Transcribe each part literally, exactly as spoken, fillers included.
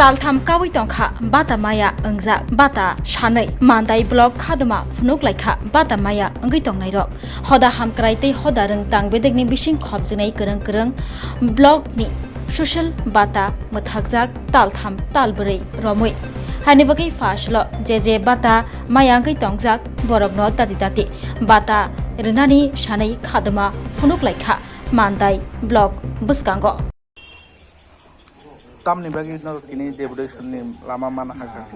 Taltham kawi tongkha bata maya wngjak, bata sanwi Mandai block khaduma phunuk laikha bata maya wngwi tongnairok. Hoda hamkrai tei hoda rwng tang bedekni bising khopjwnai kwrwng kwrwng blockni social bata mwthakjak taltham talbrwi romwi. Haini bagwi first lo je je bata maya wngwi tongjak borokno dati dati bata rwnani sanwi khaduma phunuk laikha Mandai block bwskango. Tamni bagwi norok tini deputation ni lama mana hakha?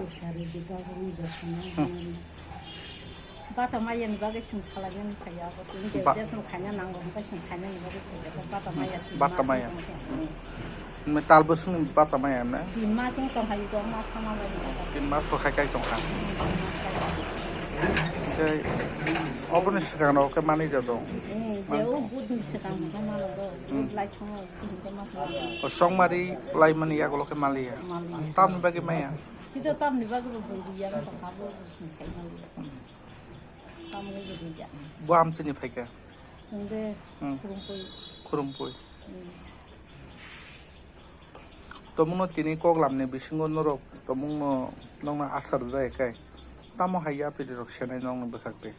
Bata maya ni bagwi chwng salai mani phaiya, abo tini ba- deputation khaina nango, hwnkhe chwng khaina ni bagwi phaiya, bata maya tini bata mas maya. Wng tong khe. Hmm. Hwnwi tal bwswkni bata maya na? Tin mas wng tong hai, do mas sama bai. Tin mas so hai kai tong kha. Hwnkhe oboni swkang rok khe manwi da dong. Eh, je o budni swkang hwnkhe mano do, hmm, bud lai thongo. O songmari laimani yagulo khe maliya. Maliya. Tamni bagwi maya? Sida tamni bagwi bo buiya, tongkha bo sing sai maliya. Tamni bo buiya. Bo amchini phaikha? Sungde, hmm, Khurumpui. Khurumpui. Hmm. Tomungno tini koklamni bisingo norok tomungno nokno asar jai kai. Tamo hai yapiri rok senai nokni bwkhak twi?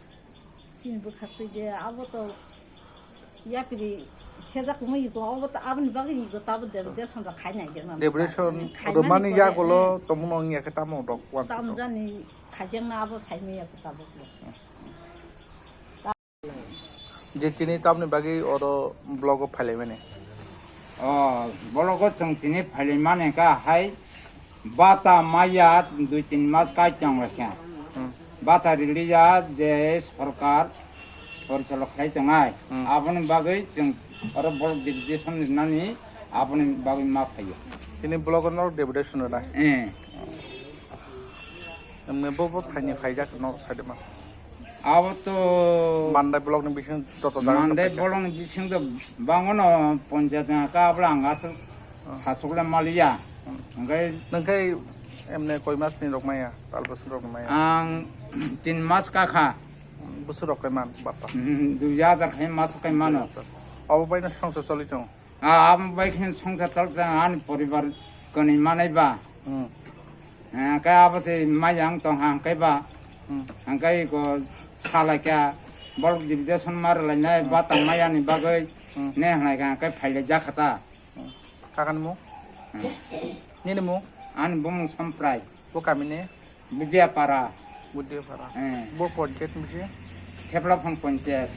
Chini bwkhak twi je abo to yapiri sejak wngwi yugo, obo to aboni bagwi yugo, tabo de-, deputation rok khai nai de mani. Deputation khaimani rwmani pore, yagulo eh, tomungno wngya khe tamo rok uansukha? Tamo jani khaijakna abo saimaya khe tabuk bo. Je tini tamni bagwi oro blogo phailaimani? O blogo chwng tini phailaimani kha hai. Bata maya dui tin mas kai tong lekha. Hmm. Bata riliya je sorkar porichalok khlai tongnai. Hmm. Aboni bagwi chwng oro block deputation rinani aboni bagwi ma phaio. Tini block no deputation rinai? Eh. Emne bo bo phaini phaijak no sade ma. Abo to Mandai block ni bising joto jaga Mandai block ni bising do bangono ponjat ka abla ang asuk sasukle maliya. Hwnkhe nwng khe emne koi mas ni rok maya, tal bwswk rok ni maya? Ang tin mas kakha. Bwswk rok khe man bata? Hmm, dui hajar khe mas khe mano. Obo bai no songsa choli tongo? Ah, abo bai khe songsa choli tongo, ani poribar kwnwi manai ba. Hmm. Eh, khe abo se maya ang tong ha, hwnkhe ba. Hmm. Hwnkhe ko salai kha, bolok deputation mar lainai, hmm, bata maya ni bagwi, hmm, ne hwnai kha, hwnkhe phailai jakha ta. Kakan mo? Hmm. Nini mo? Ani bumung Samprai. Bo kami ni? Budiapara. Budiapara. Eh. Bo ponchayat misi? Theplaphan ponchayat.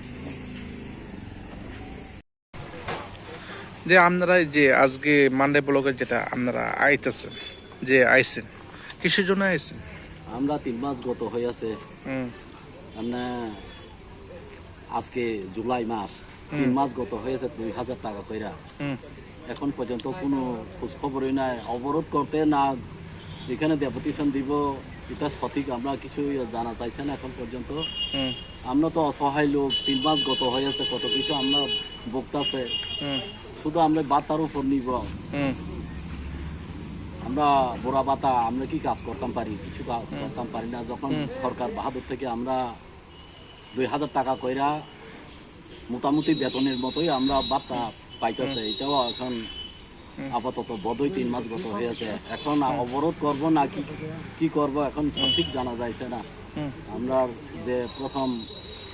যে আপনারা যে আজকে মান্ডাই ব্লকে যেটা আপনারা আইতেছেন, যে আইছেন, কিসের জন্য আইছেন? আমরা তিন মাস গত হয়ে আছে। হুম। মানে আজকে জুলাই মাস, তিন হুম। মাস গত হয়েছে দুই হাজার টাকা কইরা। হুম। এখন পর্যন্ত কোনো খোঁজ খবরই নাই। অবরোধ করতে না এখানে ডেপুটেশন দিব, এটা সঠিক আমরা কিছু জানা চাইছে না এখন পর্যন্ত। হুম। আমরা তো অসহায় লোক, তিন মাস গত হয়েছে, কত কিছু আমরা ভুগতাছে। হুম। শুধু আমরা বাতার উপর নির্ভর। হুম। আমরা বুড়া বাতা, আমরা কি কাজ করতাম পারি? কিছু কাজ হুম। করতাম পারি না। যখন হুম। সরকার বাহাদুর থেকে আমরা দুই হাজার টাকা কইরা মোটামুটি বেতনের মতোই আমরা বার্তা পাইতেছে। হুম। এটাও এখন হুম। আপাতত বোধহয় তিন মাস গত হয়েছে। এখন হুম। অবরোধ করব না কি, কি করব এখন হুম। সঠিক জানা যাইছে না। হুম। আমরা যে প্রথম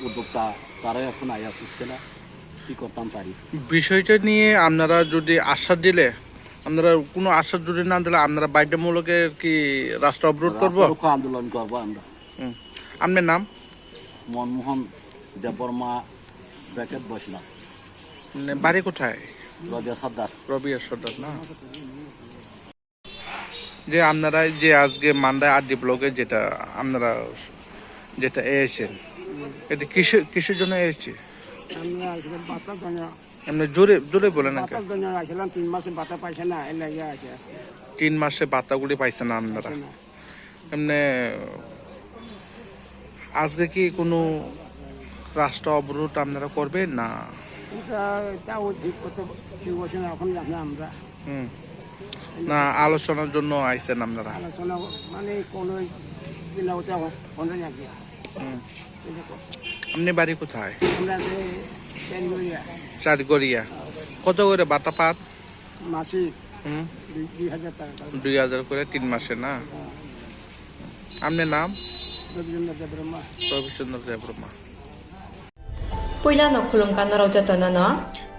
উদ্যোক্তা, তারাই এখন আয়া উঠছে না। কি করতাম পারি? বিষয়টা নিয়ে আপনারা যদি আশ্বাস দিলে, আপনারা কোনো আশ্বাস যদি না দিলে, আপনারা বাধ্যতামূলক কি রাস্তা অবরোধ করব? রাস্তা রোকো আন্দোলন করব আমরা। হুম। আপনার নাম? মনমোহন দেববর্মা, ব্র্যাকেট বৈষ্ণব। মানে বাড়ি কোথায়? রবিয়া সর্দার। রবিয়া সর্দার না? যে আপনারা যে আজকে মান্ডাই আরডি ব্লকে যেটা আপনারা যেটা এসেছেন, এটা কিসের, কিসের জন্য এসেছে? আমরা আসলে বাতার জন্য, এমনি জোরে, জোরে বলেন না কেন? বাতার জন্য আসলাম, তিন মাসে বাতা পাইছে না, এর লাগে আসে আজকে। তিন মাসে বাতাগুলি পাইছে না আপনারা? পাইছে না। এমনি আজকে কি কোনো রাস্তা অবরোধ আপনারা করবেন না? এটা, এটাও ঠিক করতে, ঠিক বলছেন, এখন জানি আমরা। হুম। না, আলোচনার জন্য আইছেন আপনারা? আলোচনা মানে কোনো দিন ওটা বন্ধ রাখি। হুম। এই দেখো। আপনি বাড়ি কোথায়? আমরা যে চারগড়িয়া। চারগড়িয়া। কত করে বাতা পান? মাসিক। হুম। দুই, দুই হাজার টাকা করে। দুই হাজার করে তিন মাসে না? হ্যাঁ। আপনার নাম? রবিচন্দ্র দেববর্মা। রবিচন্দ্র Debbarma. Puilano khulumkha norok jotono no,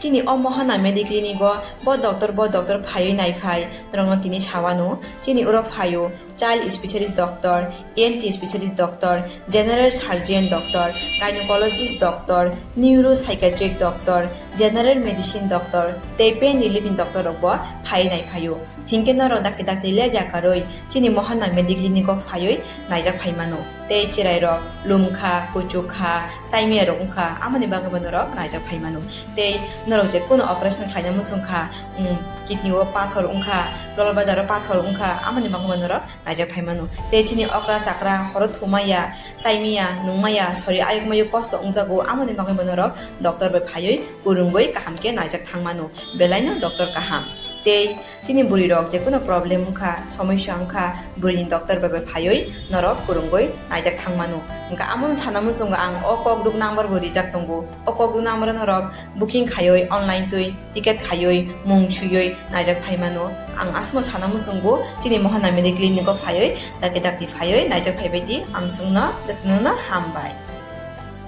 chini o Mohana Mediclinic o bo doctor, bo doctor phaiwi naiphai, norokno tini sawano, chini oro phaio child specialist doctor, E N T specialist doctor, general surgeon doctor, gynecologist doctor, neuropsychiatric doctor, general medicine doctor, tei pain relief ni doctor rok bo phaiwi naiphaio. Hinkhe norok dakti dakti lepya karwi chini Mohana Mediclinic o phaiwi naijak phaimano. Tei chwrairok lumkha, kuchukha, saimiyarok wngkha, amoni bagwibo norok naijak phaimano. Tei norok je kunu operation khlaina muchungkha, um, kidney o pathor wngkha, dolbadaro pathor wngkha, amoni bagwibo norok naijak phaimano. Tei chini okra chakra horo thumaya, saimiya, nungmaya, sori ayukmayo kosto wngjago, amoni bagwibo norok doctor bai phaiwi kwrwngwi kaham khe naijak thangmano. Belaino doctor kaham. Tei chini bwrwi rok je kunu problem wngkha, somosya wngkha, bwrwini doctor bai bai phaiwi norok kwrwngwi naijak thangmano. Hwnkha amoni sana muchungo ang o kokduk number bo rijak tongo. O kokduk number o norok booking khaiwi online twi ticket khaiwi mung swiwi naijak phaimano. Ang aswkno sana muchungo chini Mohana Mediclinic o phaiwi dakti dakti phaiwi naijak phaibaidi amswkno jotono hambai.